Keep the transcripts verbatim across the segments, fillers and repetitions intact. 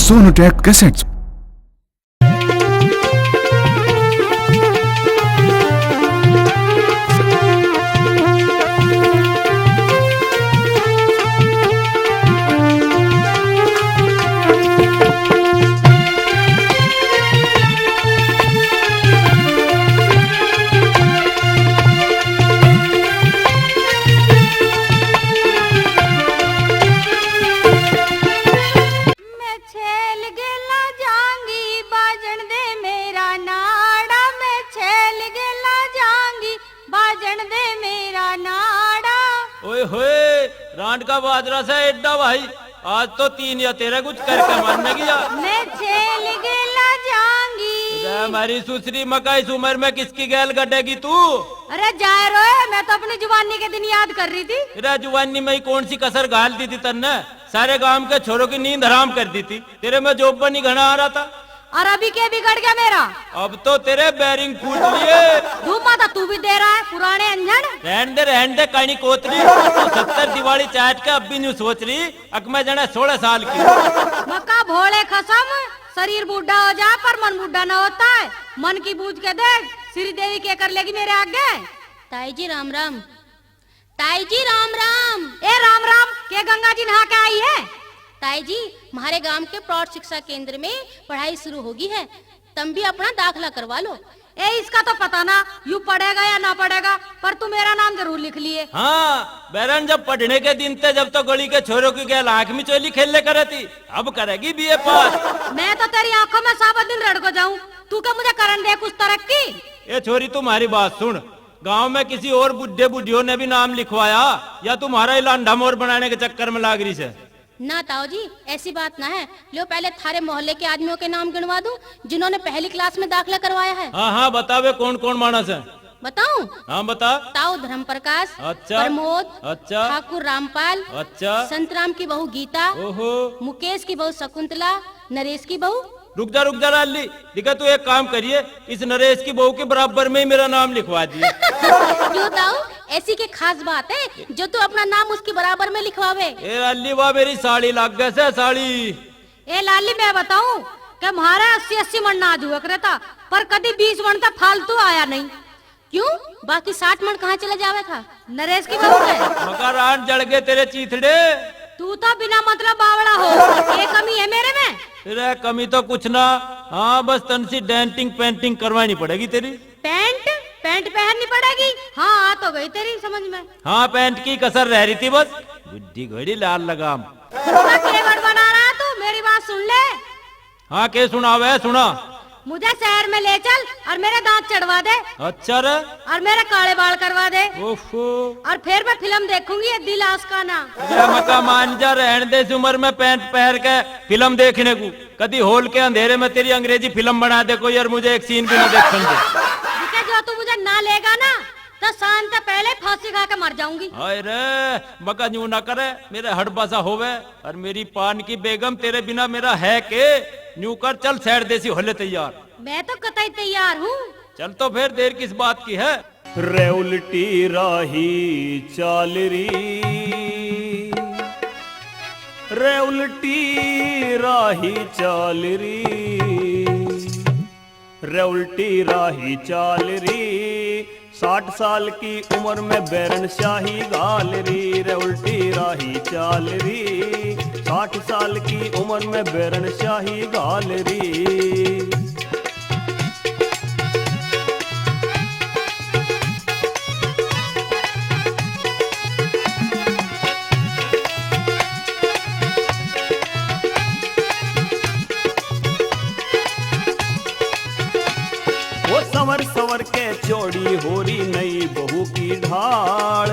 Sonotech Cassettes. मैं छैल गेला जाऊंगी, बाजन दे मेरा नाड़ा, मैं छैल गेला जाऊंगी, बाजन दे मेरा नाड़ा। ओए होए, रांड का बाजरा से एड्डा भाई, आज तो तीन या तेरे कुछ करके मारने गया। मैं छैल गेला जाऊंगी। अरे हमारी सुसरी मका, इस उम्र में किसकी गैल गटेगी तू? अरे जाए रोए, मैं तो अपनी जवानी के दिन याद कर रही थी। अरे जवानी में ही कौन सी कसर घाल दी थी तन्ने? सारे गांव के छोरों की नींद हराम कर दी थी। तेरे में जोबन ही घना आ रहा था। और अभी के बिगड़ गया मेरा? अब तो तेरे bearing फूट लिए। धूमा तो तू भी दे रहा है, पुराने अंजन। रहन दे, रहन दे, कानी कोतरी। तो सत्तर दिवाली चाट के अब भी न्यू सोच रही, अक मैं जाने सोलह साल की। मका भोले खसम, शरीर बूढ़ा हो जा, पर मन बूढ़ा ना होता है। मन की बूझ के देख, श्री देवी के कर लेगी मेरे आगे। ताई जी राम राम। ताई जी राम राम। ए राम राम, के गंगा जी नहा के आई है? ताई जी, हमारे गांव के प्रौढ़ शिक्षा केंद्र में पढ़ाई शुरू होगी है, तुम भी अपना दाखला करवा लो। ए इसका तो पता ना, यू पढ़ेगा या ना पढ़ेगा, पर तू मेरा नाम जरूर लिख लिए। हाँ, बैरन जब पढ़ने के दिन थे, जब तो गली के छोरों की गैल आंख मिचोली खेल ले करे थी, अब करेगी बीए पास। मैं तो तेरी आंखों में साबत दिन रड़ को जाऊं, तू क्या मुझे करन दे कुछ तरक्की? ए छोरी, तू हमारी बात सुन, गांव में किसी और बूढ़े बूढ़ियों ने भी नाम लिखवाया या तुम्हारा ही लांडा मोर बनाने के चक्कर में लाग रही से? ना ताऊ जी, ऐसी बात ना है। लो पहले थारे मोहल्ले के आदमियों के नाम गिनवा दूं जिन्होंने पहली क्लास में दाखला करवाया है। हाँ हाँ, बता वे कौन कौन मानस है। बताऊं? हाँ बता। ताऊ धर्म प्रकाश, अच्छा। प्रमोद, अच्छा। ठाकुर रामपाल, अच्छा। संतराम की बहू गीता, ओहो। मुकेश की बहू शकुंतला, नरेश की बहू। रुक जा, रुक जा लाली, दिखा तू एक काम करिए, इस नरेश की बहू के बराबर में ही मेरा नाम लिखवा दिए। क्यों ताऊ, ऐसी के खास बात है जो तू अपना नाम उसके बराबर में लिखवावे? ए लाली, वाह मेरी साली लाग गए से साली। ए लाली, मैं बताऊं कि म्हारे अस्सी अस्सी मण ना जुआ करे था, पर कदी बीस मण तो फालतू आया नहीं। क्यों? बाकी साठ मण कहाँ चला जावे था? नरेश की बहू के। मका रान जल गए तेरे चीथड़े। तू तो बिना मतलब बावला हो। ये कमी है मेरे में? तेरे कमी तो कुछ ना। हाँ, बस तन सी डेंटिंग पेंटिंग करवानी पड़ेगी तेरी। पैंट? पैंट पहननी पड़ेगी। हाँ, आ तो गई तेरी समझ में। हाँ, पैंट की कसर रह रही थी बस। बुढ़ी घोड़ी लाल लगाम। तेरा केवट बना रहा तू, मेरी बात सुन ले। हाँ, के सुनावे, सुना। मुझे शहर में ले चल और मेरे दांत चढ़वा दे। अच्छा रे। और मेरे काले बाल करवा दे। ओफो। और फिर मैं फिल्म देखूंगी, ये दिल आशिकाना। अरे मका मान जा, रहन दे इस उम्र में पैंट पहन के फिल्म देखने को। कदी हॉल के अंधेरे में तेरी अंग्रेजी फिल्म बना दे कोई, और मुझे एक सीन भी ना देखने दे। ठीक है, जो तू मुझे ना लेगा ना, तो शाम से पहले फांसी खा के मर जाऊंगी। हाय रे, मका न्यू ना करे, मेरे हड्बा सा होवे। और मेरी पान की बेगम, तेरे बिना मेरा है के? न्यू कर, चल सैर देसी होले तैयार। मैं तो कतई तैयार हूँ। चल तो फिर, देर किस बात की है? रे उल्टी राही चाल री, रे उल्टी राही चाल री। रे उल्टी राही चाल री, साठ साल की उम्र में बैरन स्याही घाल री। रे उल्टी राही चाल री, साठ साल की उम्र में बैरन स्याही घाल री। वो संवर संवर के चौड़ी हो री नई बहू की ढाल।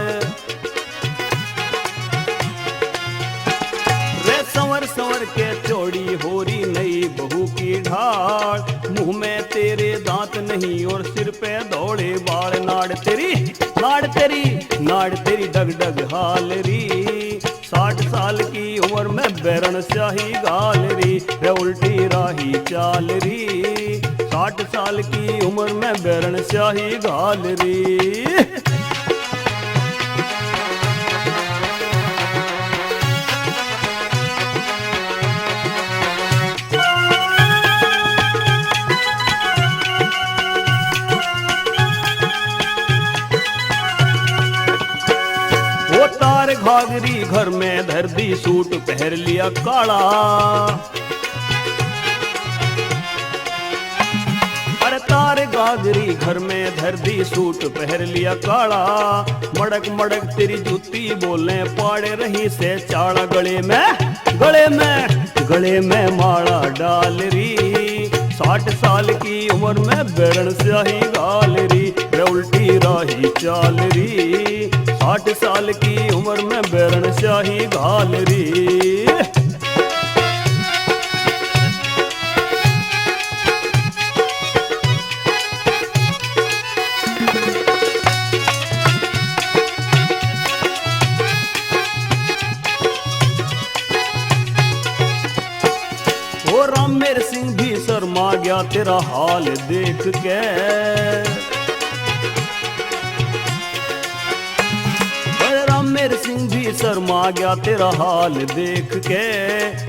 रे संवर संवर के चौड़ी हो री नई बहू की ढाल। मुंह में तेरे दांत नहीं और सिर पे धोले बाल। नाड़ तेरी, नाड़ तेरी, नाड़ तेरी डग डग हाल री। साठ साल की उम्र में बैरन स्याही घाल री, रे उल्टी राही चाल री। साठ साल की उम्र में बैरन स्याही घाल री। सूट पहर लिया काला। अरे तार गागरी घर में धर दी, सूट पहर लिया काला। मड़क मड़क तेरी जूती बोले, पाड़ रही से चाला। गले में, गले में, गले में माला डाल री, साठ साल की उम्र में बैरन स्याही गाल री, रे उल्टी राही चाल री। साठ साल की उम्र में बैरन स्याही गाल री। ओ रामेर सिंह भी शर्मा गया तेरा हाल देख के। अरे रामेर सिंह भी शर्मा गया तेरा हाल देख के।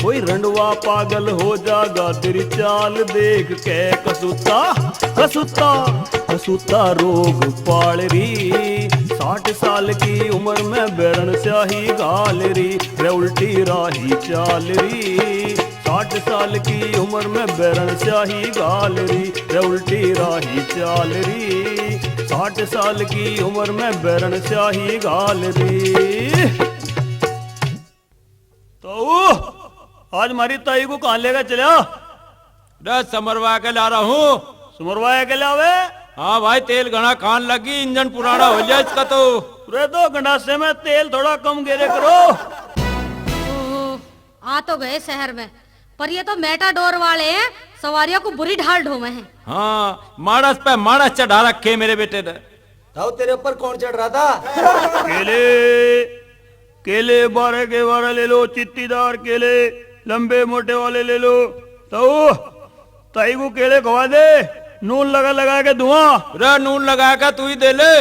कोई रंडवा पागल हो जागा तेरी चाल देख के। कसूता, कसूता, कसूता रोग पाल री, साठ साल की उम्र में बैरन स्याही गाल री, रे उल्टी राही चाल री। साठ साल की उम्र में बैरन स्याही गाल री, रे उल्टी राही चाल री। साठ साल की उम्र में बैरन स्याही गाल री। तो आज मारी ताई को कहाँ लेकर चला? दस समरवा के ला रहा हूँ। समरवा के लावे? हाँ भाई, तेल घना खान लगी, इंजन पुराना हो लिया इसका तो। रे तो गंडासे में तेल थोड़ा कम गेरे करो। ओहो, आ तो गए शहर में, पर ये तो मेटाडोर वाले हैं, सवारियों को बुरी ढाल ढोवे हैं। हाँ, मानस पे मानस चढ़ा रखे मेरे बेटे ने। ताऊ, तेरे ऊपर कौन चढ़ रहा था? केले, केले बारह के बारह ले लो, चित्तीदार केले, लंबे मोटे वाले ले लो। ताऊ, ताई को केले खवा दे, नून लगा लगा के धुआं। रे नून लगा के तू ही दे ले।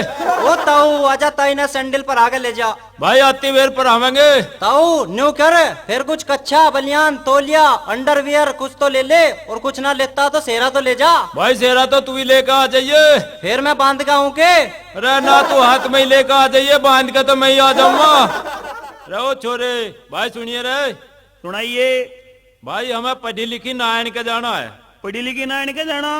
ओ ताऊ, आजा, ताई ने सैंडल पर आके ले जा। भाई, आती बेर पर आवेंगे। ताऊ, न्यू कर, फिर कुछ कच्छा, बनियान, तौलिया, अंडरवियर कुछ तो ले ले, और कुछ ना लेता तो सेरा तो ले जा। भाई, सेरा तो तू ही लेकर आ जाइए। फिर मैं बांध के आऊं के? अरे ना, तू हाथ में ही लेकर आ जाइए, बांध के तो मैं ही आ जाऊंगा। रहो छोरे, भाई सुनिए रे। सुनाइए। भाई, हमें पढ़ी लिखी नायन के जाना है। पढ़ी लिखी नायन के जाना?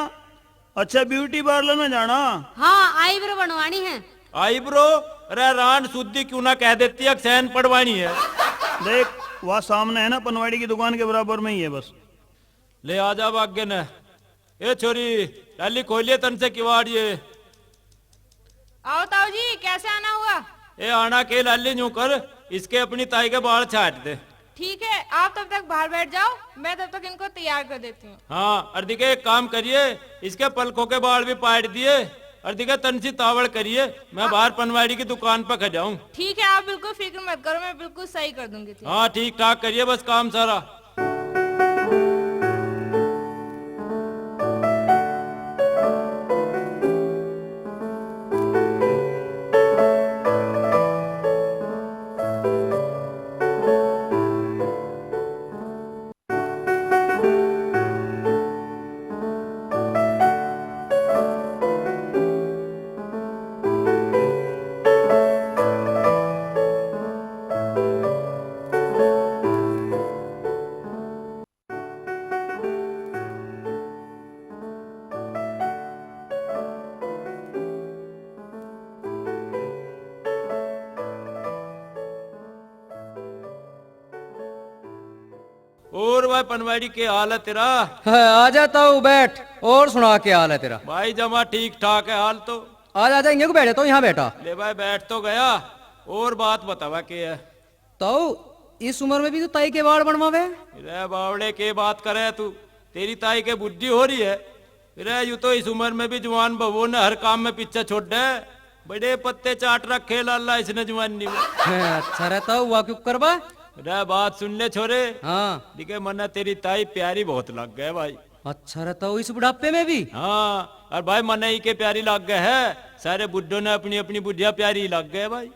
अच्छा, ब्यूटी पार्लर में जाना? हाँ, आईब्रो बनवानी है। आईब्रो? अरे रांड शुद्धि क्यों ना कह देती है, सैन पड़वानी है। देख, वहाँ सामने है ना, पनवाड़ी की दुकान के बराबर में ही है बस। ले आ जा आगे ने। ए छोरी, लाली खोलिए तन से किवाड़ ये। आओ ताऊ जी, कैसे आना हुआ? ए आना के लाली, न्यू कर, इसके अपनी ताई के बाल छाट दे। ठीक है, आप तब तक बाहर बैठ जाओ, मैं तब तक इनको तैयार कर देती हूँ। हाँ, और दिखे एक काम करिए, इसके पलकों के बाल भी पाट दिए, और दिखे तन सी तावड़ करिए, मैं बाहर पनवाड़ी की दुकान पर खड़ा हूँ। ठीक है, आप बिल्कुल फिक्र मत करो, मैं बिल्कुल सही कर दूंगी। हाँ, ठीक ठाक करिए बस काम सारा। और भाई पनवाड़ी, के हाल है तेरा? है, आ जाता हूँ, बैठ। और सुना, के हाल है तेरा? भाई जमा ठीक ठाक है हाल तो। आज आ जाएंगे को बैठे तो यहाँ बैठा। ले भाई, बैठ तो गया, और बात बतावा के है? ताऊ, इस उम्र में भी तू ताई के बाल बनवावे? रे बावड़े, के बात करे तू? तेरी ताई के बुढ़ी हो रही है। रे, यू तो इस उम्र में भी जवान बहू ने हर काम में पीछे छोड़ दे। बड़े पत्ते चाट रखे लाला इसने जवानी में। हैं, अच्छा रे ताऊ, वा क्यों करवा? रे, बात सुन ले छोरे। हाँ। दिखे, मन्ने तेरी ताई प्यारी बहुत लग गए भाई। अच्छा रे ताऊ, इस बुढ़ापे में भी? हाँ, और भाई मन्ने ही के प्यारी लग गए है। सारे बुड्ढों ने अपनी अपनी बुढ़िया प्यारी लग गए भाई।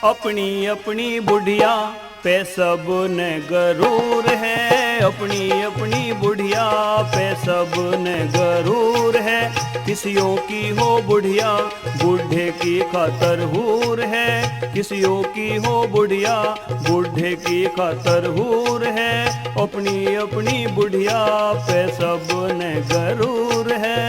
अपनी अपनी बुढ़िया पे सब ने गरूर है, अपनी अपनी बुढ़िया पे सब ने गरूर है। किसियों की हो बुढ़िया, बूढ़े की खातर हूर है। किसियों की हो बुढ़िया, बूढ़े की खातर हूर है। अपनी अपनी बुढ़िया पे सब ने गरूर है।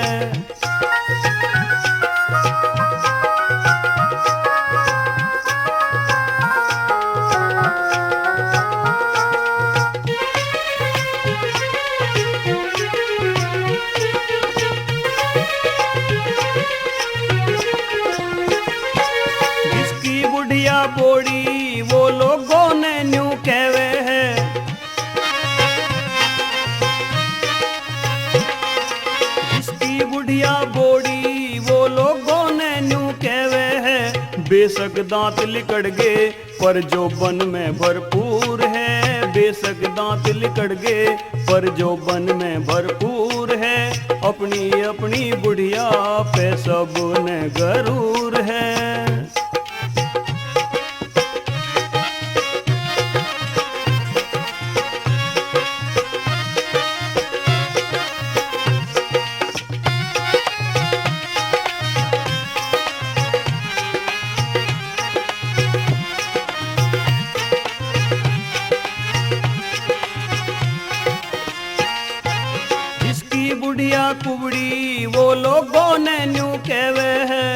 जिसकी बुढ़िया बोड़ी, वो लोगों ने न्यू कहवे है। जिसकी बुढ़िया बोड़ी, वो लोगों ने न्यू कहवे है। बेशक दांत लिकड़ गए, पर जोबन में भरपूर है। बेशक दांत लिकड़ गए, पर जोबन में भरपूर है। अपनी अपनी बुढ़िया पे सब ने गरूर है। जिसकी बुढ़िया कुबड़ी, वो लोगों ने न्यू कहवे है।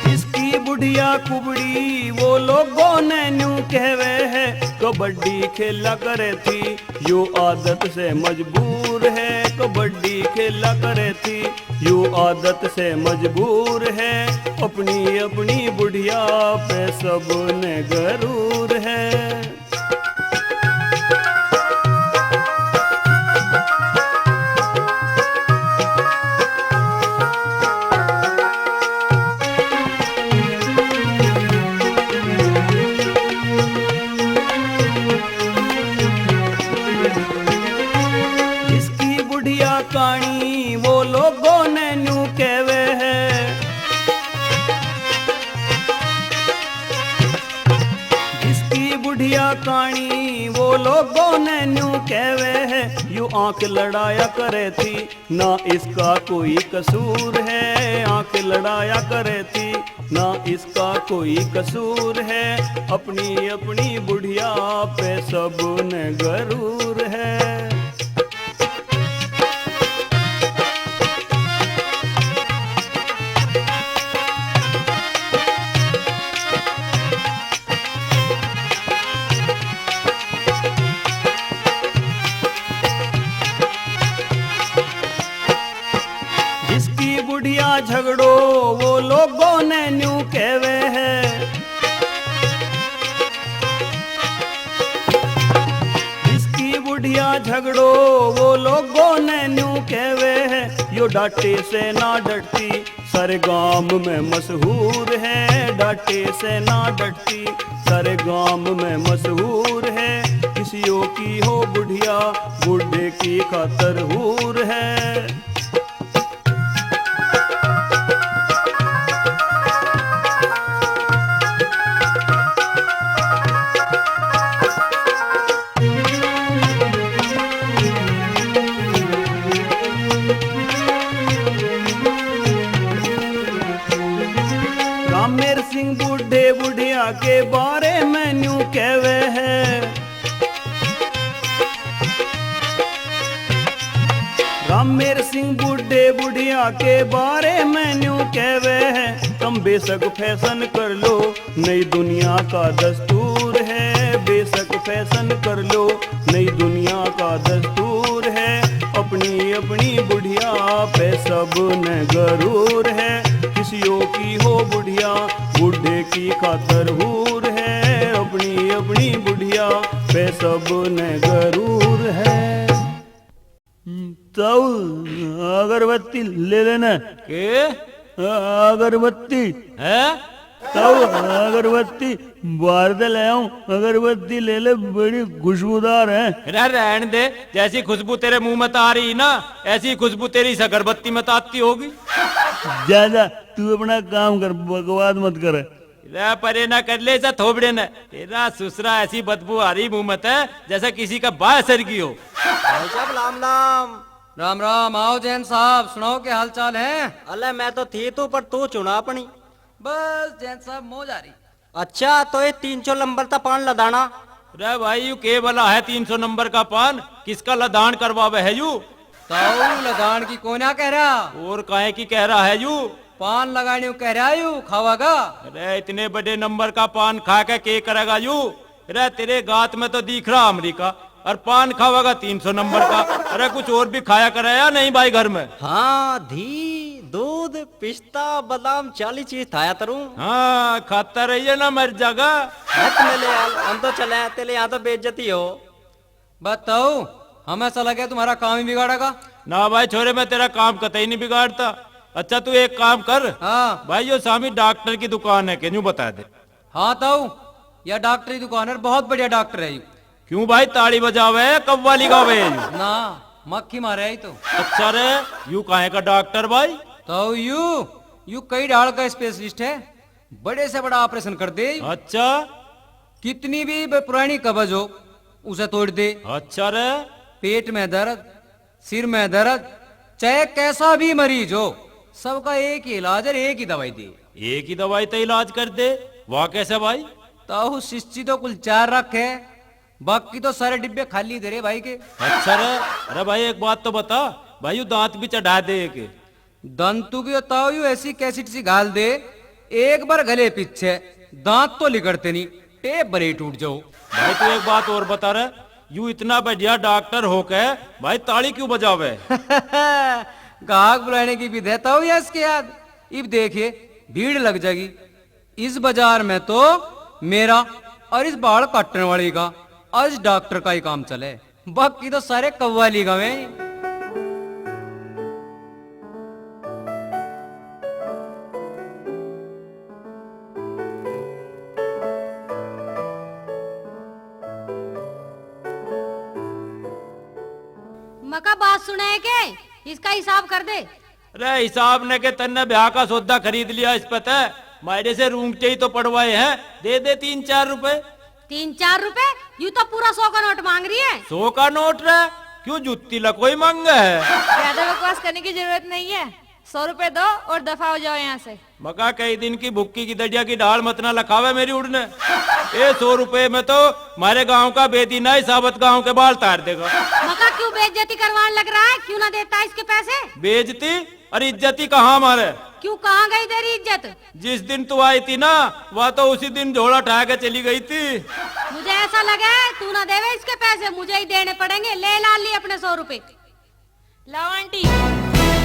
जिसकी बुढ़िया कुबड़ी, वो लोगों ने न्यू कहवे है। कबड्डी खेला करे थी, यो आदत से मजबूर है। कबड्डी खेला करे थी, यो आदत से मजबूर है। अपनी अपनी बुढ़िया पे सब ने गरूर है। जिसकी बुढ़िया काणी, वो लोगों ने न्यू कहवे है। जिसकी बुढ़िया काणी, वो लोगों ने न्यू कहवे है। यू आंख लड़ाया करे थी, ना इसका कोई कसूर है। आंख लड़ाया करे थी, ना इसका कोई कसूर है। अपनी अपनी बुढ़िया पे सब ने गरूर है। जिसकी बुढ़िया झगड़ो, वो लोगों ने न्यू कहवे है। जिसकी बुढ़िया झगड़ो, वो लोगों ने न्यू कहवे है। यो डांटे से ना डरती, सारे गांव में मशहूर है। डांटे से ना डरती, सारे गांव में मशहूर है। किसियों की हो बुढ़िया, बूढ़े की खातर हूर है। रामेर सिंह बूढ़े बुढ़िया के बारे में न्यू कहवे है। रामेर सिंह बूढ़े बुढ़िया के बारे में न्यू कहवे है, तुम बेशक फैशन कर लो, नई दुनिया का दस्तूर है। बेशक फैशन कर लो, नई दुनिया का दस्तूर है। अपनी अपनी बुढ़िया पे सब न गरूर है। किसियों की हो बुढ़िया, बूढ़े की खातर हूर है। अपनी अपनी बुढ़िया पे सब न गरूर है। हम्म, ताऊ, अगरबत्ती ले लेना। के? अगरबत्ती। हैं? ताऊ, अगरबत्ती बाहर से ले आऊं, अगरबत्ती ले ले, बड़ी खुशबूदार है। अरे रहन दे, जैसी खुशबू तेरे मुंह में तो आ रही ना, ऐसी खुशबू तेरी इस अगरबत्ती में तो आती होगी। जा, जा, तू अपना काम कर, बकवास मत कर। रे परे ना कर ले इसे थोबड़े ने। तेरा सुसरा ऐसी बदबू आ रही मुंह में ते, जैसे किसी का बाह सर गई हो। भाई साहब, राम राम। राम राम। आओ जैन साहब, सुनाओ, क्या हाल चाल है? अले, मैं तो ठीक हूँ, पर तू सुना अपनी। बस जैन साहब, मौज आ रही। अच्छा, तो ये तीन सौ नंबर का पान लदाना? रे भाई, यू के वाला है तीन सौ नंबर का पान? किसका लदान करवावे है यू? ताऊ, लदान की कोन्या कह रहा। और काहे की कह रहा है यू? पान लगाने कह रहा यू, खावागा? अरे, इतने बड़े नंबर का पान खा के के करेगा यू? अरे, तेरे गात में तो दिख रहा अमेरिका, और पान खावागा तीन सौ नंबर का। अरे, कुछ और भी खाया करे या नहीं भाई घर में? हाँ, घी, दूध, पिस्ता, बादाम, चाली चीज खाया करूं। हाँ, खाता रहिए ना, मर जागा। हट मेले यार, हम तो चले आए, तेरे यहाँ तो बेइज्जती हो। बताओ, हमें ऐसा लगे तुम्हारा काम ही बिगाड़ेगा। ना भाई छोरे, मैं तेरा काम कतई नहीं बिगाड़ता। अच्छा, तू एक काम कर। हाँ। भाई, यो सामी डॉक्टर की दुकान है, के न्यू बता दे। हाँ ताऊ, या डॉक्टर की दुकान है, बहुत बढ़िया डॉक्टर है यू। क्यों भाई, ताली बजावे, कव्वाली गावे यू? ना, मक्खी मारे ही तो। अच्छा रे, यू काहे का डॉक्टर भाई? ताऊ, यू, यू कई ढाल का स्पेशलिस्ट है, बड़े से बड़ा ऑपरेशन कर दे। अच्छा। कितनी भी ब-, पुरानी कब्ज हो, उसे तोड़ दे। अच्छा रे। पेट में दर्द, सिर में दर्द, चाहे कैसा भी मरीज हो, सबका एक ही इलाज है, एक ही दवाई दे। एक ही दवाई तो इलाज कर दे। वाह, कैसे भाई? ताऊ, शीशी तो कुल चार रखे, बाकी तो सारे डिब्बे खाली दे रे भाई के। अच्छा रे। अरे भाई, एक बात तो बता भाई, यू दांत भी चढ़ा दे एक। दंतू की ताऊ यू ऐसी कैसेट सी घाल दे, एक बार गले पीछे दांत तो लिकड़ते नहीं, टेप भले ही टूट जाओ। भाई तू एक बात और बता रहा, यू इतना बढ़िया डॉक्टर होके भाई ताली क्यों बजावे? गाहक बुलाने की विधि ताऊ या इसके याद। इब देखिए, भीड़ लग जाएगी। इस बाजार में तो मेरा और इस बाल काटने वाली का, और इस डॉक्टर का ही काम चले, बाकी तो सारे कव्वाली गावे। मका बात सुने के, इसका हिसाब कर दे। अरे हिसाब ने के, तन्ने ब्याह का सौदा खरीद लिया इस पे तै, मायरे से रूंगटे ही तो पड़वाए हैं, दे दे तीन चार रुपए। तीन चार रुपए? यू तो पूरा सौ का नोट मांग रही है। सौ का नोट रे? क्यों, जुत्ती लकोई मांगे है? ज्यादा बकवास करने की जरूरत नहीं है, सौ रुपए दो और दफा हो जाओ यहाँ से। मका कई दिन की भुक्की की दड़िया की ढाल मत ना लखावे मेरी उड़ने। ए, सौ रुपए में तो मारे गांव का बेदी ना, साबत गांव के बाल तार देगा। मका क्यों बेइज्जती करवाने लग रहा है, क्यों ना देता इसके पैसे? बेइज्जती? अरे इज्जत ही कहाँ मारे? क्यों, कहाँ गई तेरी इज्जत? जिस दिन तू आई थी ना, वह तो उसी दिन झोला उठा के चली गई थी। मुझे ऐसा लगा है तू ना देवे इसके पैसे, मुझे ही देने पड़ेंगे। ले लाल ली अपने सौ रुपए। लाओ आंटी।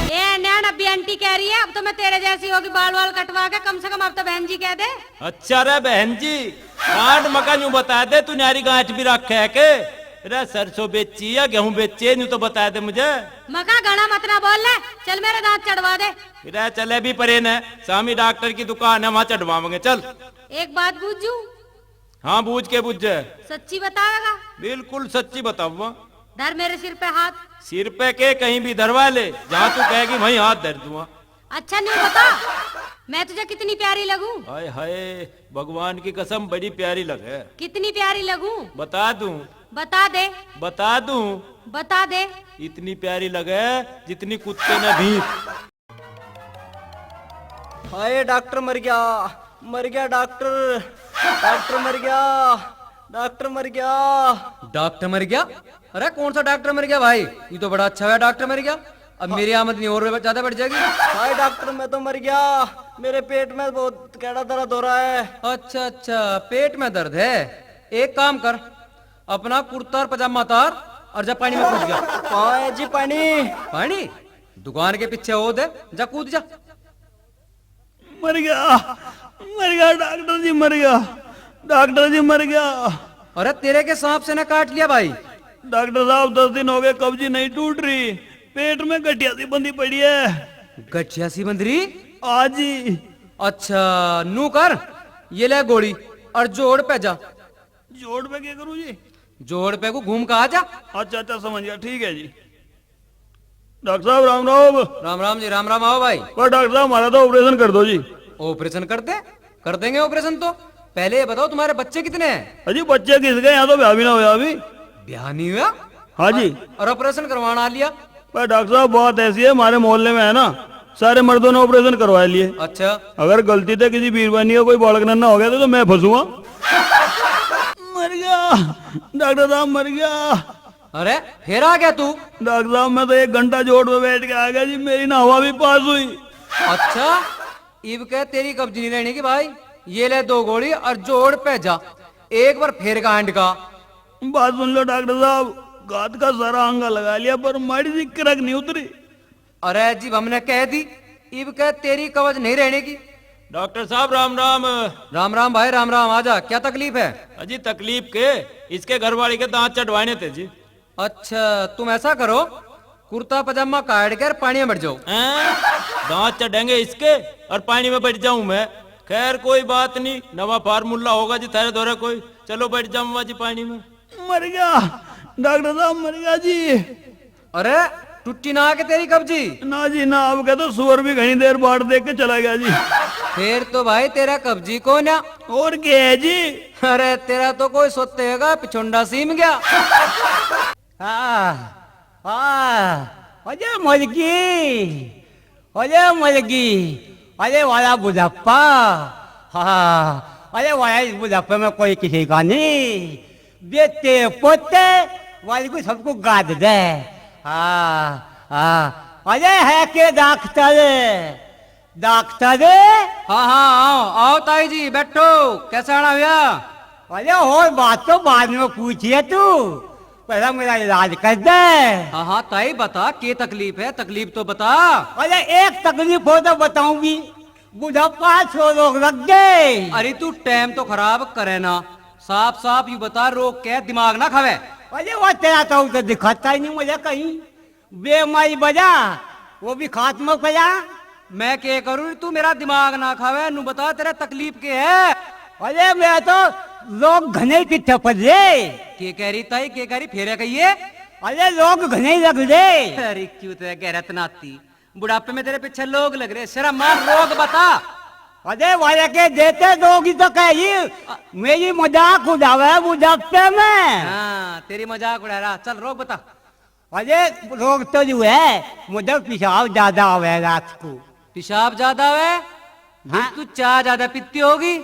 ए न्याण, अभी आंटी कह रही है, अब तो मैं तेरे जैसी होगी, बाल वाल कटवा के, कम से कम अब तो बहन जी कह दे। अच्छा रे बहन जी, गांठ मका न्यू बता दे, तू न्यारी गांठ भी रखे है के? रे सरसों बेची या गेहूं बेची, न्यू तो बता दे मुझे। मका घणा मत ना बोल ले, चल मेरे दांत चढ़वा दे। रे चले भी परे ने, सामी डॉक्टर की दुकान है, वहां चढ़वावेंगे, चल। एक बात बूझूं? हाँ, बूझ के बुझे। सच्ची बतावेगा? बिल्कुल सच्ची बताऊंगा। धर मेरे सिर पे हाथ। सिर पे के, कहीं भी धरवा ले, जहाँ तू कहेगी वहीं हाथ धर दूंगा। अच्छा न्यू बता, मैं तुझे कितनी प्यारी लगूं? हाय हाय, भगवान की कसम, बड़ी प्यारी लगे। कितनी प्यारी लगूं? बता दूं? बता दे। बता दूं? बता दे। इतनी प्यारी लगे जितनी कुत्ते ने भींस। हाय, डॉक्टर मर गया, मर गया डॉक्टर, डॉक्टर मर गया, डॉक्टर मर गया। डॉक्टर मर गया? अरे कौन सा डॉक्टर मर गया भाई? ये तो बड़ा अच्छा हुआ डॉक्टर मर गया। अब मेरी आमदनी और ज्यादा बढ़ जाएगी। हाय डॉक्टर, मैं तो मर गया, मेरे पेट में बहुत कैड़ा दर्द हो रहा है। अच्छा अच्छा, पेट में दर्द है। एक काम कर, अपना कुर्ता और पजामा उतार और जा पानी में कूद जा। पाए जी पानी। पानी? दुकान के पीछे हो दे, जा कूद जा। मर गया, मर गया डॉक्टर जी, मर गया डॉक्टर जी, मर गया। अरे तेरे के सांप से ना काट लिया भाई। डॉक्टर साहब, दस दिन हो गए, कब्जी नहीं टूट रही, पेट में गठिया सी बंधी पड़ी है। गठिया सी बंध रही? हाँ जी। अच्छा, नू कर, ये ले गोली और जोड़ पे जा। जोड़ पे क्या करूँ जी? जोड़ पे को घूम के आ जा। अच्छा अच्छा, समझ गया, ठीक है जी। डॉक्टर साहब, राम राम। राम राम जी, राम राम। आओ भाई। पर डॉक्टर साहब, हमारा तो ऑपरेशन कर दो जी। ऑपरेशन कर दे? कर देंगे ऑपरेशन तो। पहले ये बताओ, तुम्हारे बच्चे कितने हैं? अजी, बच्चे किसके, यहाँ तो ब्याह भी ना होया अभी। ब्याह नहीं हुआ? हाँ जी। और, और ऑपरेशन करवाना आ लिया? पर डॉक्टर साहब, बात ऐसी है, हमारे मोहल्ले में है ना, सारे मर्दों ने ऑपरेशन करवा लिए। अच्छा। अगर गलती से किसी बीरबानी का कोई बालक नन्ना हो गया तो, तो मैं फंसूंगा। मर गया डॉक्टर साहब, मर गया। अरे, फिर आ गया तू? डॉक्टर साहब, मैं तो एक घंटा जोड़ में बैठ के आ गया जी, मेरी ना हवा भी पास हुई। अच्छा, इब कह तेरी कब्जी नहीं रहने की भाई। ये ले दो गोली और जोड़ पे जा, एक बार फिर कांड का। बात सुन लो डॉक्टर साहब, घात का सारा अंगा लगा लिया, पर माड़ी सी किरक नहीं उतरी। अरे जी, हमने कह दी, इब कह तेरी कब्ज नहीं रहने की। डॉक्टर साहब, राम राम। राम राम भाई, राम राम। आजा, क्या तकलीफ है? अजी, तकलीफ के, इसके घरवाली के दांत चढ़वाने थे जी। अच्छा, तुम ऐसा करो, कुर्ता पजामा काट कर पानी में बैठ जाओ। हैं? दांत चढ़ेंगे इसके और पानी में बैठ जाऊं मैं? खैर, कोई बात नहीं, नवा फार्मूला होगा जी थारे धोरे कोई। चलो, बैठ जाऊंगा जी पानी में। मर गया डॉक्टर साहब, मर गया जी। अरे, टूटी ना के तेरी कब्जी? ना जी ना, अब कह तो सुअर भी घणी देर बाट देख के चला गया जी। फिर तो भाई तेरा कब्जी कौन है? और क्या है जी? अरे, तेरा तो कोई सोते होगा, पिछुंडा सीम गया। हाँ, हाँ, अरे मलगी, अरे मलगी, अरे वाला बुढ़ापा। हाँ, अरे वाला इस बुढ़ापे में कोई किसी का नहीं। बेटे पोते वाली को सबको गाद दे। हाँ, हाँ, अरे है के डॉक्टर? डॉक्टर? हाँ, हाँ, आओ, आओ ताई जी, बैठो। कैसा आना हुआ? अरे, और बात तो बाद में पूछिए तू, पहला मेरा इलाज कर दे। हाँ, हाँ, ताई बता, के तकलीफ है? तकलीफ तो बता। अरे, एक तकलीफ हो तो बताऊंगी, बुढ़ापा सो रोग लग गए। अरे, तू टाइम तो खराब करे ना, साफ साफ यू बता, रोग क्या है? दिमाग ना खावे। अरे, वो तेरा तो उसे दिखाता ही नहीं मुझे कहीं। बे माई बजा, वो भी खात्मा पया। मैं के करूँ, तू मेरा दिमाग ना खावे, नू बता तेरा तकलीफ के है? अरे मैं तो लोग घने किट्ठे पड़ रे। के कह रही ताई, के कह रही, फेरे कहिए? अरे लोग घने ही लग रे। अरे क्यों तो गैरत नाती, बुढ़ापे में तेरे पीछे लोग लग रहे, शर्म मान, रोग बता। अरे वाले के देते लोग ही तो कह रही, मेरी मजाक उड़ावे बुढ़ापे में। हाँ, तेरी मजाक उड़ा रहा, चल रोग बता। अरे रोग तो जो है, मुझे पेशाब ज्यादा आवे रात को। पेशाब ज्यादा आवे? हाँ। तू चाय ज्यादा पीती होगी।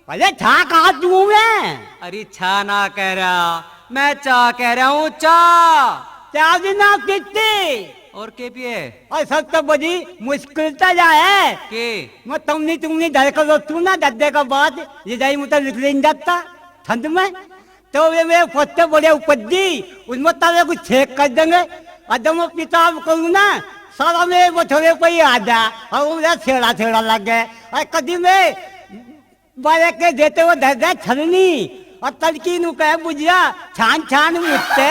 अरे छा कहाँ पीऊँ मैं? अरे छा ना कह रहा, मैं चाय कह रहा हूँ, चाय। चाय भी ना पीती। और के पिए? और सब तो बड़ी मुश्किल तो या है के? मैं तुमनी तुमनी धर कर तू ना दद्दे का बाद ये जाई मुझे निकल जाता ठंड में। तो वे, वे पत्ते बड़े उपद्दी, उनमें तवे कुछ छेक कर देंगे। अदम पिताब करूँ ना, सारा में बथवे पे ही आ जा, और उधर छेड़ा छेड़ा लग गए। और कदी में बालक के देते वो धर दे छलनी, और तलकी नु कहे बुझिया, छान छान मुत्ते।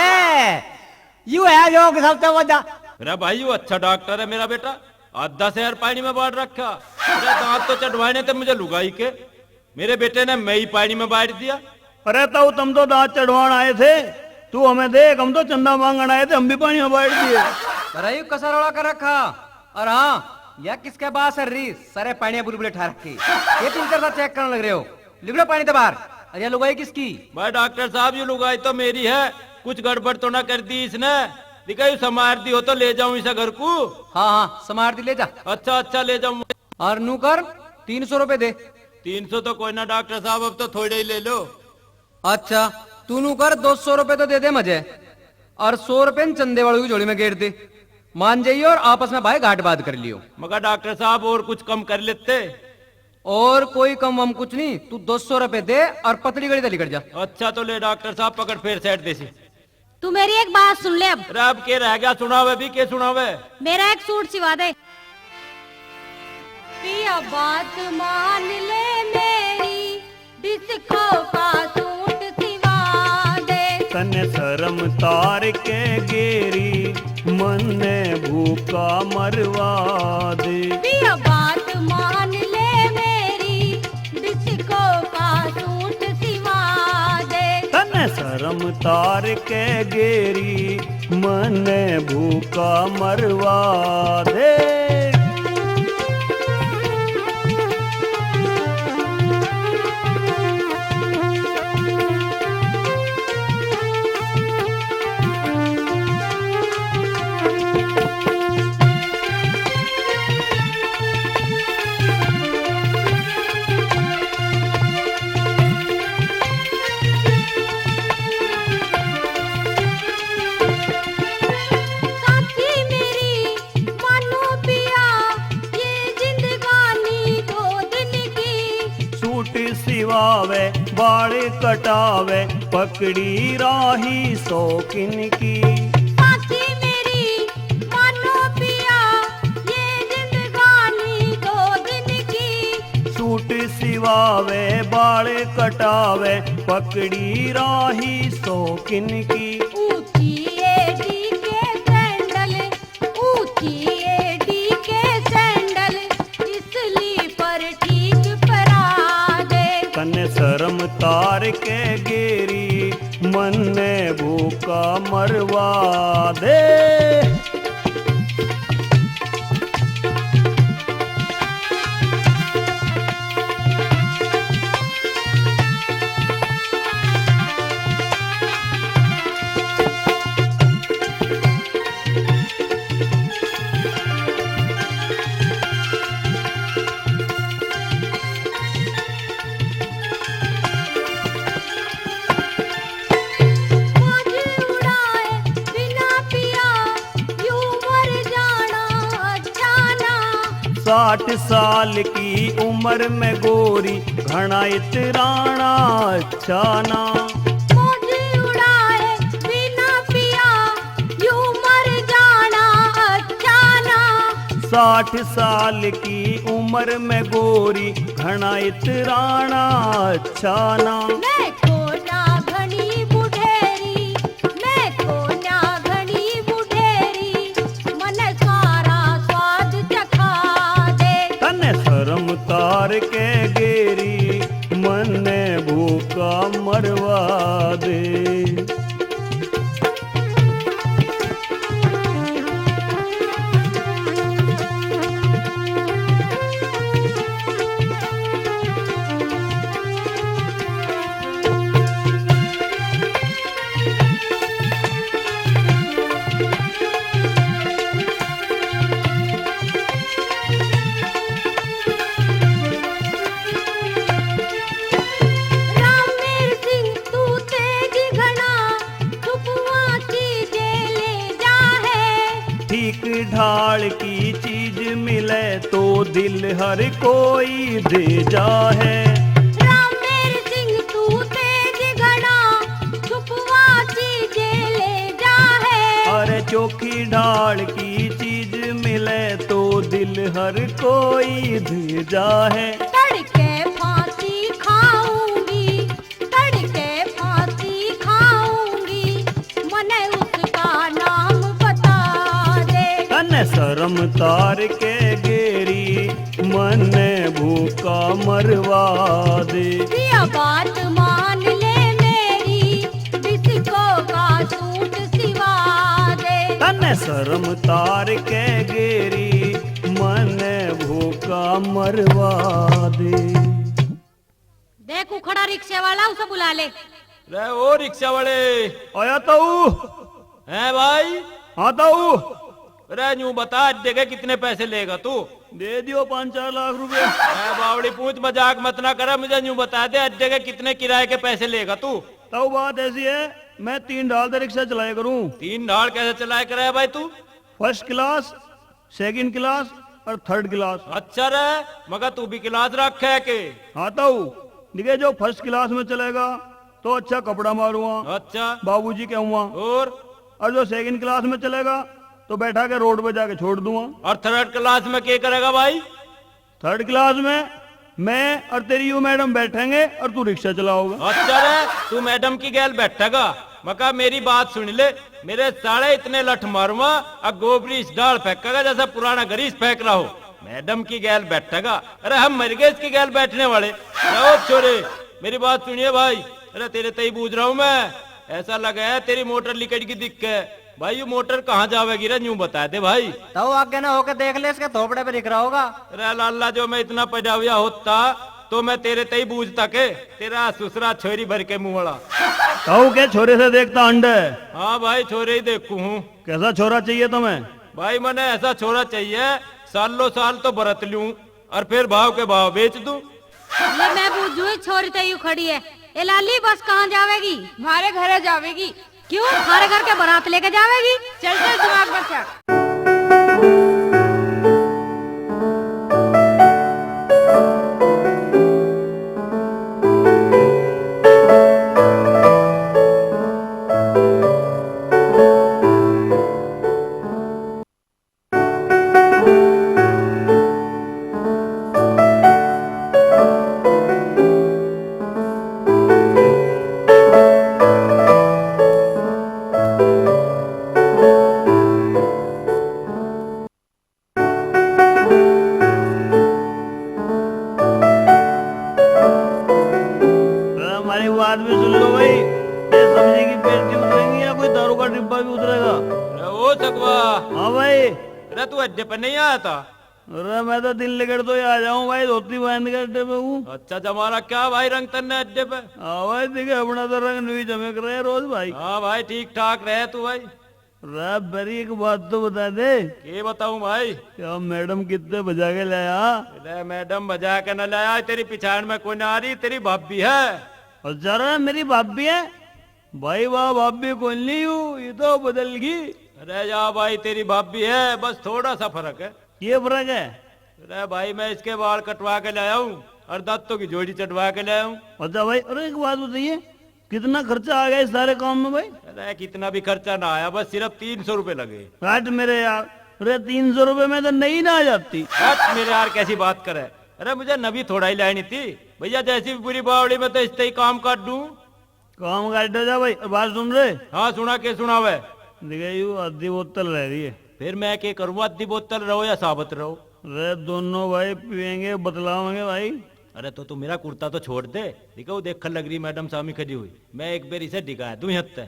यू है लोग सबसे बड़ा। मेरा भाई, यू अच्छा डॉक्टर है मेरा बेटा, आधा शहर पानी में बाढ़ रखा। मेरा दांत तो चढ़वाने थे मुझे लुगाई के। मेरे बेटे ने मैं ही पानी में बांट दिया। अरे ताऊ, तुम तो दांत चढ़वान आए थे, तू हमें देख, हम तो चंदा मांगन आए थे, हम भी पानी में बांट दिए। अरे यू कसा रोला कर रखा। और हाँ, यह किसके बास है री? सारे पानी बुलबुले ठा रखे। ये तुम कर चेक करने लग रहे हो। लिबड़ा पानी तो बाहर। अरे ये लुगाई किसकी? भाई डॉक्टर साहब, ये लुगाई तो मेरी है, कुछ गड़बड़ तो ना कर दी इसने? दिखा, यू समार दी हो तो ले जाऊं इसे घर को। हाँ, हाँ, समार दी, ले जा। अच्छा, अच्छा, ले जाऊं। और नू कर, तीन सौ रुपए दे। तीन सौ तो कोई ना डॉक्टर साहब, अब तो थोड़े ही ले लो। अच्छा, तू नू कर, दो सौ रुपए तो दे दे मुझे, और सौ रुपए न चंदे वालों की झोली में गेर दे। मान जाइए और आपस में भाई घाट बात कर लियो। मगर डॉक्टर साहब, और कुछ कम कर लेते। और कोई कम वम कुछ नहीं, तू दो सौ रुपए दे और पतली गली तै लिकड़ जा। अच्छा तो ले डॉक्टर साहब, पकड़ फेर सेट देसी। तू मेरी एक बात सुन ले अब। अरे अब के रह गया, सुनावे भी के सुनावे। मेरा एक सूट सिवा दे। पिया बात मान ले मेरी, डिस्को का सूट सिवा दे। तने शर्म तार के गेरी, मन्ने भूखा मरवा दे। पिया बात मान ले मेरी, डिस्को का सूट सिवा दे। तने शर्म तार के गेरी, मन्ने भूखा मरवा दे। कटावे पकड़ी राही शौकीन की। साथी मेरी मानो पिया, ये जिंदगानी दो दिन की। सूट सिवावे, बाल कटावे, पकड़ी राही शौकीन की। ऊंची एड़ी के सैंडल, ऊंची एड़ी के सैंडल, इसली पर ठीक परा दे। तन्ने शर्म तार के गेरी, मन्ने भूखा मरवा दे। मौज उड़ाए बिना पिया, यूं मर जाना अच्छा ना। साठ साल की उम्र में गोरी, घना इतराना अच्छा ना। मौज उड़ाए बिना पिया, यूं मर जाना अच्छा ना। साठ साल की उम्र में गोरी, घना इतराना अच्छा ना। मैं कोन्या घणी बुढ़ेरी, मैं कोन्या घणी बुढ़ेरी, मने सारा स्वाद चखा दे। तन्ने शर्म तार के गेरी, मन्ने भूखा मरवा दे। रामवीर सिंह तू तेज घना, छुपुआ चीजें ले जा है। ठीक ढाल की चीज मिले तो दिल हर कोई दे जा है। रामवीर सिंह तू तेज घना, छुपुआ चीजें ले जा है। अरे चोखी ढाल की चीज मिले तो दिल हर कोई दे जा है। तड़के फांसी खाऊंगी, तड़के फांसी खाऊंगी, मने उसका नाम बता दे। तन्ने शर्म तार के गेरी, मन्ने भूखा मरवा दे। पिया बात मान ले मेरी, डिस्को का सूट सिवा दे। तन्ने शर्म तार के गेरी, मन्ने भूखा मरवा दे। देख, वो खड़ा रिक्शे वाला, उसे बुला ले। रे ओ रिक्शा वाले। आया ताऊ। हैं भाई? हाँ ताऊ। अरे न्यू बता, अड्डे के कितने पैसे लेगा तू? दे दियो पाँच चार लाख रुपए। ए बावड़ी पूछ, मजाक मत ना करे, मुझे न्यू बता दे, अड्डे के कितने किराए के पैसे लेगा तू? ताऊ बात ऐसी है, मैं तीन ढाल तै रिक्शा चलाया करूँ। तीन ढाल कैसे चलाया करे है भाई तू? फर्स्ट क्लास, सेकंड क्लास और थर्ड क्लास। अच्छा रे, मगर तू भी क्लास रखे है के? हाँ ताऊ, देखिए जो फर्स्ट क्लास में चलेगा तो अच्छा कपड़ा मारूंगा, अच्छा। बाबूजी कहूंगा। और? और जो सेकंड क्लास में चलेगा तो बैठा के रोड पे जाके छोड़ दूंगा। और थर्ड क्लास में क्या करेगा भाई? थर्ड क्लास में मैं और तेरी यू मैडम बैठेंगे और तू रिक्शा चलाओगा। अच्छा रे, तू मैडम की गैल बैठेगा? मका मेरी बात सुन ले, मेरे साले इतने लठ मारूंगा, आ गोबरी इस डाल फेंकेगा जैसा पुराना गरीस फेंक रहा हो। मैडम की गैल बैठेगा? अरे हम मर गए इसकी गैल बैठने वाले। अरे ओ छोरे, मेरी बात सुनिए भाई, अरे तेरे तई बूझ रहा हूँ मैं, ऐसा लगा है तेरी मोटर लिकट की दिख है। भाई, ये मोटर कहाँ जावेगी रे, न्यू बता दे भाई। तो आगे ना होके देख ले, इसके थोपड़े पे दिख रहा होगा। अरे लाला, जो मैं इतना पढ़ा हुआ होता, तो मैं तेरे तई बूझता के, तेरा ससुरा छोरी भर के मुंह वाला। ताऊ के छोरे से देखता अंडे? हाँ भाई, छोरे ही देखू हूँ। कैसा छोरा चाहिए तुम्हें? भाई, मने ऐसा छोरा चाहिए, सालों साल तो बरत लूं और फिर भाव के भाव बेच दूं। ले, मैं बूझू, इस छोरी तो यूं खड़ी है। ए लाली, बस कहाँ जावेगी? म्हारे घरे जावेगी। क्यों, थारे घर के बारात लेके जावेगी? चल, चल, दिमाग मत खा। अड्डे पे नहीं आया था? अरे, मैं तो दिन लगे तो ही आ जाऊं भाई, धोती बांध के अड्डे पे हूँ। अच्छा, जमा रहा क्या भाई रंग तन्ने अड्डे पे? हाँ भाई, देखे, अपना तो रंग नहीं चमक रहा है रोज भाई। हाँ भाई, ठीक ठाक रहे तू भाई। रे, मेरी एक बात तो बता दे। के बताऊं भाई? क्या मैडम कितने बजा के लाया? अरे, मैडम बजा के ना लाया, तेरी पिछाड़ में कोई ना आ रही, तेरी भाभी है। अच्छा रे, मेरी भाभी है? भाई, वाह, भाभी कोई नहीं हूँ, ये तो बदल गई। अरे या भाई, तेरी भाभी है, बस थोड़ा सा फर्क है। ये फर्क है? अरे भाई, मैं इसके बाल कटवा के लाया हूँ और दांतों की जोड़ी चढ़वा के लाया हूँ। अच्छा भाई, अरे एक बात बताइए, कितना खर्चा आ गया इस सारे काम में भाई? अरे कितना भी खर्चा ना आया, बस सिर्फ तीन सौ रुपए लगे। हट मेरे यार, अरे तीन सौ रुपए में तो नई ना आ जाती। हट मेरे यार, कैसी बात करे? अरे मुझे नवी थोड़ा ही लेनी थी भैया, जैसी भी पूरी बावड़ी में तो इससे ही काम काट दूं। काम काटो जा भाई, बात सुन रहे? हाँ, सुना के सुनावे? देखे, यू आधी बोतल रह रही है। फिर मैं के करूँ, आधी बोतल रहो या साबत रहो? रे, दोनों भाई पियेंगे, बतलावेंगे भाई। अरे तो तू मेरा कुर्ता तो छोड़ दे, ठीक है? वो देखने लग रही मैडम सामी खड़ी हुई, मैं एक बेर इसे डिगा दूं हत्ते।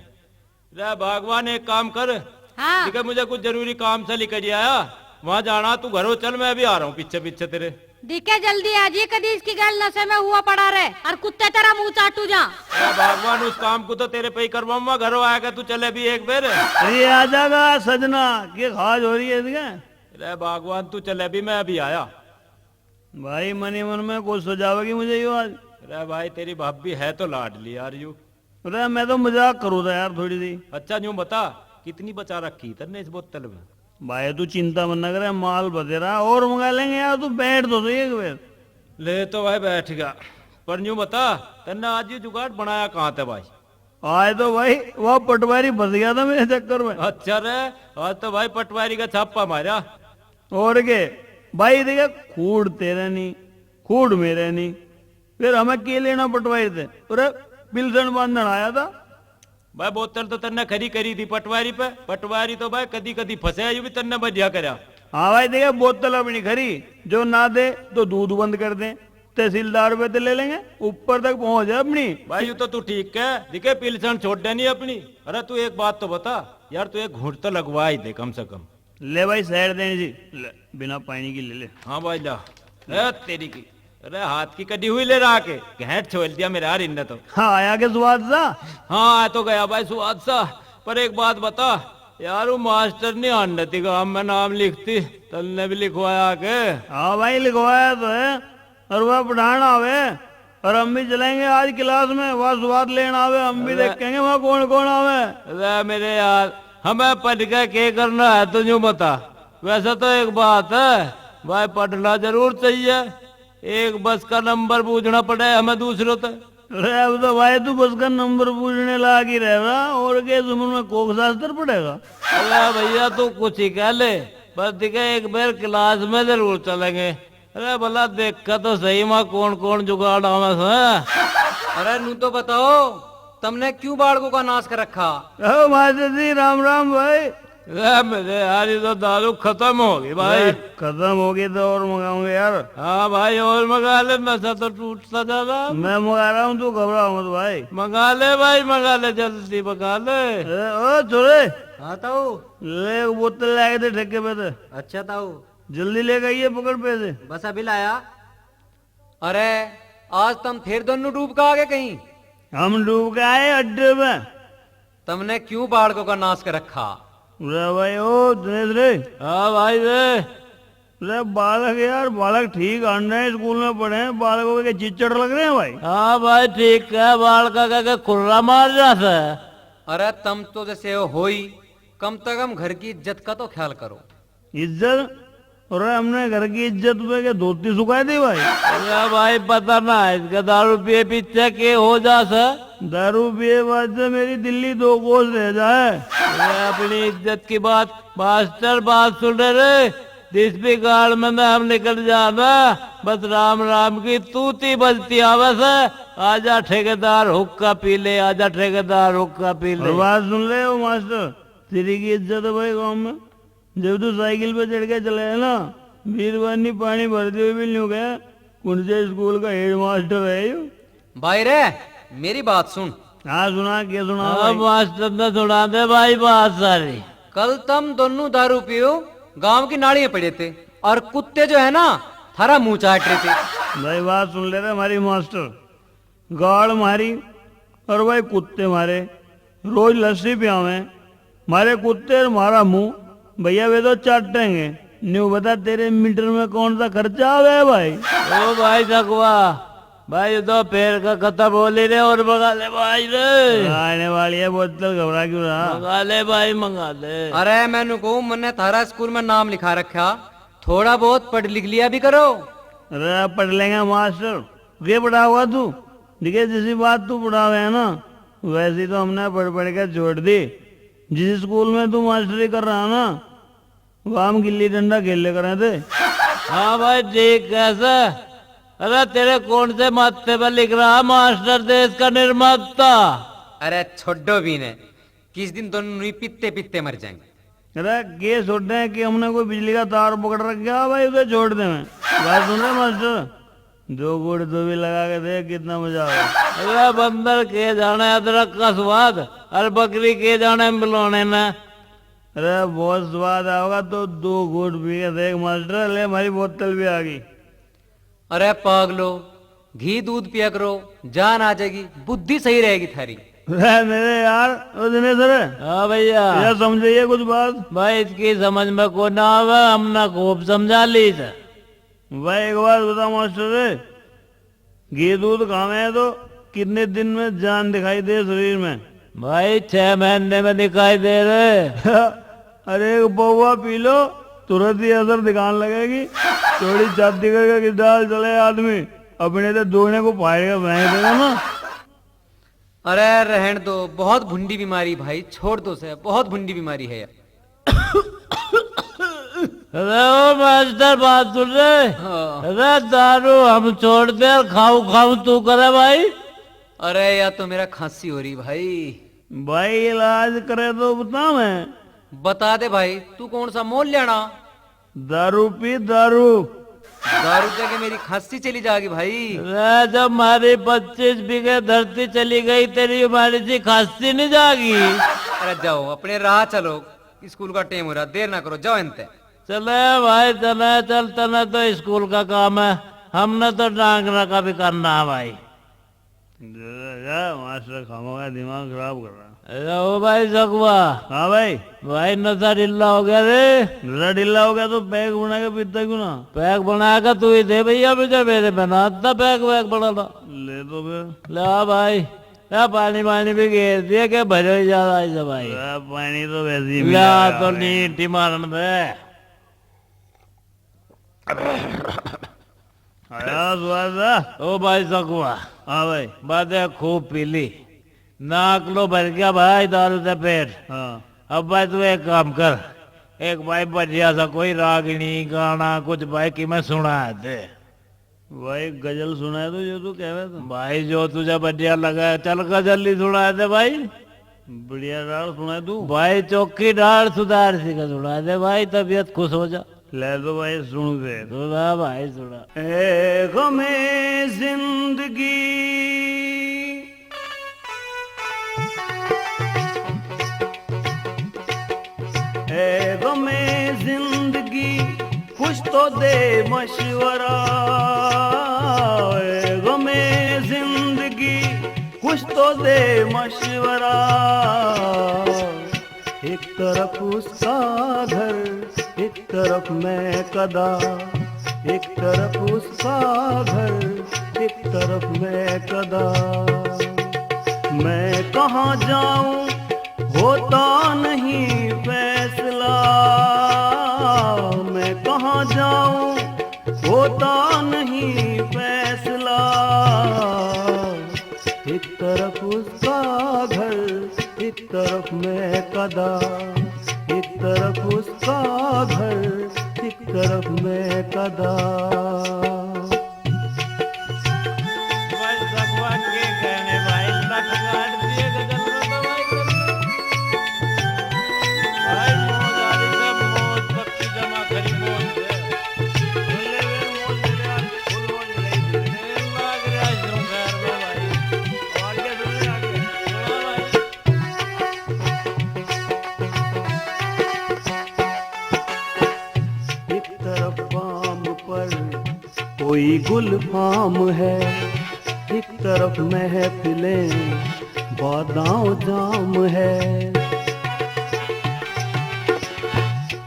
रे भगवान, एक काम कर, हाँ। ठीक है, मुझे कुछ जरूरी काम से निकल आया, वहाँ जाना, तू घरों चल, मैं अभी आ रहा हूँ पीछे पीछे तेरे। ठीक है, जल्दी आ जी, कदी इसकी गल नशे में हुआ पड़ा रहे और कुत्ते तेरा मुंह चाटू जा। ए भगवान, उस काम को तो तेरे पे ही करवाऊंगा, घरों आएगा तू, चले भी एक बेर। अरे आ जाएगा सजना, के खाज हो रही है इसके? रे भगवान, तू चले भी, मैं अभी आया। भाई, मन ही मन में कुछ सुझावेगी मुझे यो आज। रे भाई, तेरी भाभी है तो लाडली यार यू। अरे मैं तो मजाक करूँ था यार, थोड़ी सी। अच्छा, न्यू बता, कितनी बचा रखी तन्ने इस बोतल में? भाई तू चिंता मत ना करे, माल बतेरा और मंगा लेंगे यार, तू बैठ तो सही एक बार। ले तो भाई बैठ गया, पर न्यू बता, तन्ने आज ये जुगाड़ बनाया कहाँ था भाई? आज तो भाई वह पटवारी फंस गया था मेरे चक्कर में। अच्छा रे, आज तो भाई पटवारी का छापा मारा। और के भाई, देखे, खूड़ तेरे नहीं, खूड़ मेरे नहीं, फिर हमें के लेना पटवारी से? अरे पिलसन बांधन आया था। भाई बोतल तो तन्ने खरी करी थी पटवारी पे, पटवारी तो भाई कदी कदी फंसे, यू भी तन्ने बढ़िया करया। हाँ भाई, देखे, बोतल अपनी खरी, जो ना दे तो दूध बंद कर दे, तहसीलदार पे तो ले लेंगे, ऊपर तक पहुंच है अपनी। भाई यू तो तू ठीक कह, दिखे पिलसन छोड़ देनी अपनी। अरे तू एक बात तो बता यार, तू एक घूंट तो लगवा ही दे कम से कम। ले भाई, साइड देनी जी, ले, बिना पानी की ले ले। हाँ भाई ला। ए तेरी की, अरे हाथ की कटी हुई ले रहा के, घैंट छोल दिया मेरे यार इनने तो। हाँ, आया के स्वाद सा? हाँ, आ तो गया भाई स्वाद सा। पर एक बात बता यार, वो मास्टर नहीं आने देती गांव में नाम लिखती, तन्ने भी लिखवाया के? हाँ भाई, लिखवाया तो है। और वह पढ़ाना आवे और हम भी चलेंगे आज क्लास में, वह स्वाद लेना आवे, हम भी अरे। देखेंगे वहाँ कौन कौन आवे। अरे मेरे यार, हमें पढ़ के के करना है, तू यूं बता। वैसे तो एक बात है भाई, पढ़ना जरूर चाहिए। एक बस का नंबर बूझना पड़े हमें दूसरों तक। अरे अब तो भाई तू बस का नंबर बूझने लाग ही रह रहा, और के इस उम्र में कोक शास्त्र पढ़ेगा? अरे भैया तू कुछ ही कह ले, बस दिखे एक बार क्लास में जरूर चलेंगे। अरे भला देखा तो सही, माँ कौन कौन जुगाड़ आवे से। अरे नू तो बताओ, तुमने क्यों बालकों का नाश कर रखा? ओ मास्टर जी, राम राम भाई। अरे मेरे यार, ये तो दारू खत्म हो गई भाई। यार, खत्म हो गई तो और मंगाऊंगे यार। हाँ भाई, और मंगा ले, नशा तो टूटता जा रहा। मैं मंगा रहा हूँ, तू घबरा मत भाई। मंगा ले भाई, मंगा ले, जल्दी मंगा ले। ए, ओ छोरे। हाँ ताऊ। ले एक बोतल लाके दे ठेके पे से। अच्छा ताऊ। जल्दी लेके आइए, पकड़ पैसे। बस अभी लाया। अरे, आज तुम फिर दोनों डूब के आ गए कहीं? हम डूब के आए अड्डे में। तुमने क्यों बालकों का नाश कर रखा? अरे भाई, ओ दिनेश रे। हाँ भाई रे। अरे बालक यार, बालक ठीक आन रहे हैं, स्कूल में पढ़े हैं, बालकों के चिच्चड़ लग रहे हैं भाई। हाँ भाई, ठीक है, बालका का के खुर्रा मार रहा था। अरे तुम तो जैसे हो ही, कम से कम घर की इज्जत का तो ख्याल करो। इज्जत? अरे हमने घर की इज्जत पे के धोती सुखा दी भाई? अरे भाई, पता ना इसका दारू पिए पीछे के हो जा सा। दारू पिए बाद से मेरी दिल्ली दो कोस रह जाए। अरे अपनी इज्जत की बात, मास्टर बात सुन रे। जिस भी गाड़ में ना हम निकल जाना, बस राम राम की तूती बजती आवे से। आजा ठेकेदार हुक्का पी ले, आजा ठेकेदार हुक्का पी ले। और बात सुन ले ओ मास्टर, तेरी की इज्जत है भाई गांव में। जब तू साइकिल पे चढ़ के चला है ना, बीरबानी पानी भरते हुए भी न्यू गया, कौन से स्कूल का हेडमास्टर है यो? भाई रे, मेरी बात सुन। हाँ, सुना, क्या सुना हाँ, भाई? मास्टर ने सुना दे भाई बात सारी। कल तुम दोनों दारू पियो गांव की नाली में पड़े थे, और कुत्ते जो है ना, थारा मुंह चाट रहे थे। भाई, बात सुन ले रे हमारी मास्टर। गाल मारी और भाई कुत्ते मारे, रोज लस्सी पियावे। मारे कुत्ते और मारा मुंह, भैया वे तो चाटेंगे। न्यू बता, तेरे मीटर में कौन सा खर्चा आवे है भाई? ओ भाई सकुआ, भाई, ये तो फेर का खत्म हो ले रे, और मंगा ले भाई रे। आने वाली है बोतल, घबरा क्यों रहा? मंगा ले भाई, मंगा ले। अरे, मैंने कहूँ, मन्ने थारा स्कूल में नाम लिखा रखा, थोड़ा बहुत पढ़ लिख लिया भी करो। अरे, पढ़ लेंगे मास्टर, के पढ़ाओगा तू? देखिए, जिसी बात तू पढ़ावे है ना, वैसी तो हमने पढ़ पढ़ के छोड़ दी। जिस स्कूल में तू मास्टरी कर रहा ना, वहाँ हम गिल्ली डंडा खेल ले करें थे। हाँ भाई, ठीक कैसे? अरे, तेरे कौन से माथे पर लिख रहा मास्टर देश का निर्माता? अरे, छोड़ो भी ने, किस दिन दोनों ही पित्ते पित्ते मर जाएंगे। अरे, के छोड़े कि हमने कोई बिजली का तार पकड़ रख गया भाई, उसे छोड़ दे। मैं बात सुन रहे मास्टर, दो गुड़ दो भी लगा के देख, कितना मजा आवे। अरे बंदर, के जाने अदरक का स्वाद, और बकरी के जाने मिलाने ने। अरे, बहुत स्वाद आओगा तो दो घूंट पी के देख मास्टर। ले, हमारी बोतल भी आ गई। अरे पागलो, घी दूध पिया करो, जान आ जाएगी, बुद्धि सही रहेगी थारी। अरे मेरे यार, ओ दिनेश रे। हाँ भैया। यार, समझाइए कुछ बात। भाई, इसकी समझ में को ना आवे, हमने खूब समझा ली से। भाई, एक बात बता मास्टर रे, घी दूध खावे हैं तो कितने दिन में जान दिखाई दे शरीर में? भाई, छह महीने में दिखाई दे रहे। अरे, एक पौवा पी लो, तुरंत ही असर दिखाने लगेगी। थोड़ी छाती करके कि डाल चले आदमी, अपने तो दोने को फाड़ के फेंक देगा ना। अरे रहन दो, बहुत भुंडी बीमारी भाई, छोड़ दो से, बहुत भुंडी बीमारी है यार। अरे ओ मास्टर, बात सुन रे। हाँ। अरे दारू हम छोड़ दे, खाऊ खाऊ तू करे भाई। अरे या तो मेरा खांसी हो रही भाई। भाई इलाज करे तो बता मैं। बता दे भाई, तू कौन सा मोल लेना? दारू पी, दारू। दारू पी के मेरी खांसी चली जाएगी भाई। रे, जब मारी पच्चीस बीघे धरती चली गई, तेरी मारी सी खांसी नहीं जाएगी। अरे जाओ, अपने राह चलो, स्कूल का टाइम हो रहा, देर ना करो, जाओ इनते। चले भाई, चले, चल, तने तो स्कूल का काम है, हमने तो डांगरा का भी करना है भाई। जा, जा, मास्टर खामोगा दिमाग खराब कर रहा। अरे ओ भाई सकुआ। हाँ भाई। भाई नशा ढीला हो गया रे। नशा ढीला हो गया तो पैक बना के पीता क्यों ना? पैक बना के तू ही दे भैया मुझे, मेरे बना आता पैक वैक बनाना। ले तो फिर। ले आ भाई। ले पानी वानी भी घेर दिए के भरे ही ज्यादा आई से भाई। ले पानी तो वैसे ही ले मिला आ तो भाई। नीट ही मारन दे। आया स्वाद आ? ओ भाई सकुआ। हाँ भाई। बादे खूब पी ली, नाक लो भर गया भाई दारू से पेट। हाँ। अब भाई तू एक काम कर, एक भाई बढ़िया सा कोई रागनी गाना कुछ भाई की मैं सुना दे। भाई गजल सुना दे जो तू कहवे तो। भाई जो तुझे बढ़िया लगा, चल गजल ही सुना दे भाई। बढ़िया डाल सुना दू। भाई चौकी डाल सुधार सी का सुना दे भाई, तबीयत खुश हो जा। ले तो भाई सुन दे। सुना भाई सुना। ए गमे जिंदगी, ए गमे जिंदगी, कुछ तो दे मशवरा। ए गमे जिंदगी, कुछ तो दे मशवरा। एक तरफ उसका घर, एक तरफ मैं कदा, एक तरफ उसका घर, एक तरफ मैं कदा। मैं कहाँ जाऊं, होता नहीं फैसला, मैं कहाँ जाऊं, होता नहीं फैसला। एक तरफ उसका घर, एक तरफ मैं कदा, एक तरफ उसका घर, एक तरफ मैं कदा। भाई भगवान के कहने भाई, लठ काट दिए गजल में तो भाई। भाई मौज आ रही है, मौज, पक्की जमा खरी मौज है। ले ले मौज, ले ले आज फुल मौज, ले ले लाग रहा है शहर में भाई। और क्या सुन ले आगे? हाँ भाई। कोई गुलफाम है, एक तरफ महफिलें बादाम जाम है।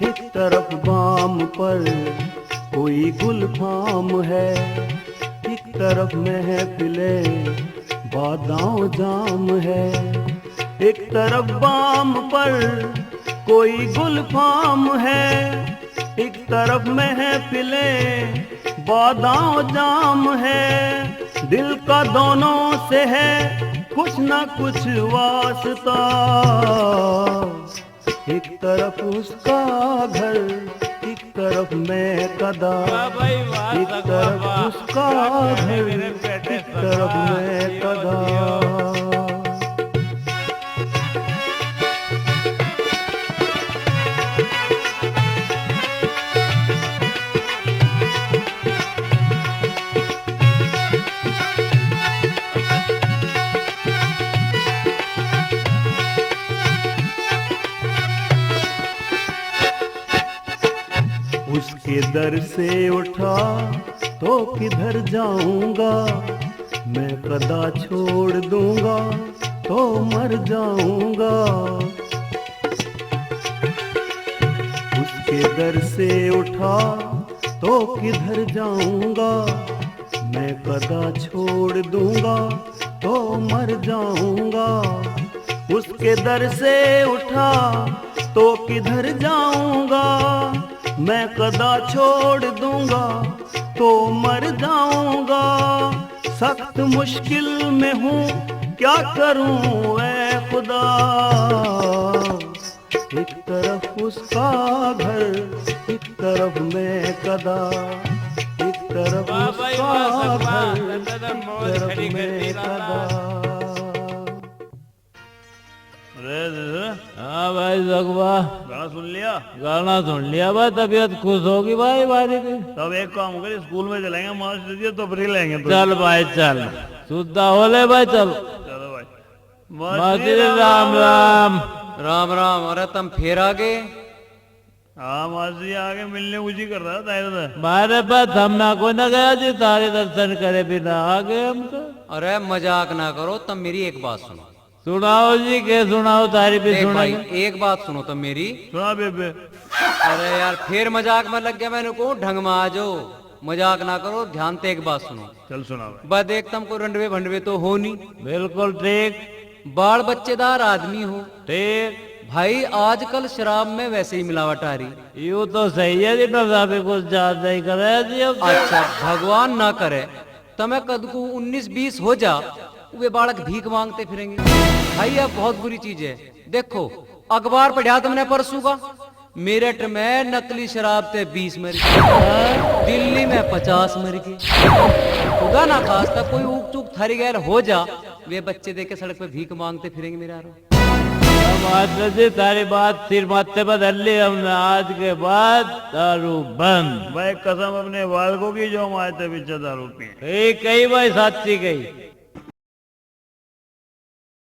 एक तरफ बाम पर कोई गुलफाम है, एक तरफ महफिलें बादाम जाम है। एक तरफ बाम पर कोई गुलफाम है, एक तरफ महफिलें बादाम जाम है। दिल का दोनों से है कुछ ना कुछ वास्ता। एक तरफ उसका घर, एक तरफ मैं कदा। वाह भाई वाह, एक तरफ उसका घर, एक तरफ मैं कदा। उसके दर से उठा तो किधर जाऊंगा, मैं कदा छोड़ दूंगा तो मर जाऊंगा। उसके दर से उठा तो किधर जाऊंगा, मैं कदा छोड़ दूंगा तो मर जाऊंगा। उसके दर से उठा तो किधर जाऊंगा, मैं कदा छोड़ दूंगा तो मर जाऊंगा। सख्त मुश्किल में हूँ, क्या करूँ ऐ खुदा। एक तरफ उसका घर, एक तरफ मैं कदा। एक तरफ उसका घर, एक तरफ मैं कदा। अरे, हाँ भाई जगवा। गाना सुन लिया? गाना सुन लिया भाई, तबीयत खुश होगी भाई हमारी भी। तब एक काम करें, स्कूल में चलेंगे, मास्टर जी तो फ्री लेंगे तो। चल भाई चल, सुधा हो ले भाई, चल। चलो भाई। मास्टर जी, राम राम। राम राम। अरे, तुम फिर आ गए? हाँ मास्टर जी, आगे मिलने को जी कर रहा था इधर। मारे पास थमना को ना गया जी, तारे दर्शन करे बिना आ गए हम तो। अरे मजाक ना करो, तुम मेरी एक बात सुनो। सुनाओ जी, के सुनाओ, तारी भी देख सुना। भाई, एक बात सुनो तुम मेरी। सुना बेबे। अरे यार, फिर मजाक में लग गया, मैंने को ढंग में आ जाओ, मजाक ना करो, ध्यान से एक बात सुनो। चल सुना भाई। बस देख, तुम कोई रंडवे भंडवे तो हो नहीं। बिल्कुल ठीक। बाल बच्चेदार आदमी हो। ठीक। भाई, आजकल शराब में वैसे ही मिलावट आ रही। यू तो सही है जी, नशा भी कुछ ज्यादा ही करे जी अब तो। अच्छा, भगवान ना करे, तमे कद को उन्नीस बीस हो जा, वे बालक भीख मांगते फिरेंगे। भाई, यह बहुत बुरी चीज है। देखो, अखबार पढ़ा तुमने परसों का, मेरठ में नकली शराब ते बीस मर गए, दिल्ली में पचास मर गए। खुदा ना खास्ता कोई ऊक चूक थारी गैल हो जा, वे बच्चे देके सड़क पे भीख मांगते फिरेंगे मेरे यारो। अब आज से थारी बात सिर माथे पर धर ली हमने, आज के बाद दारू बंद। भाई कसम अपने बालकों की जो हम आज से पीछे दारू पिए। ए, कही भाई साची कही।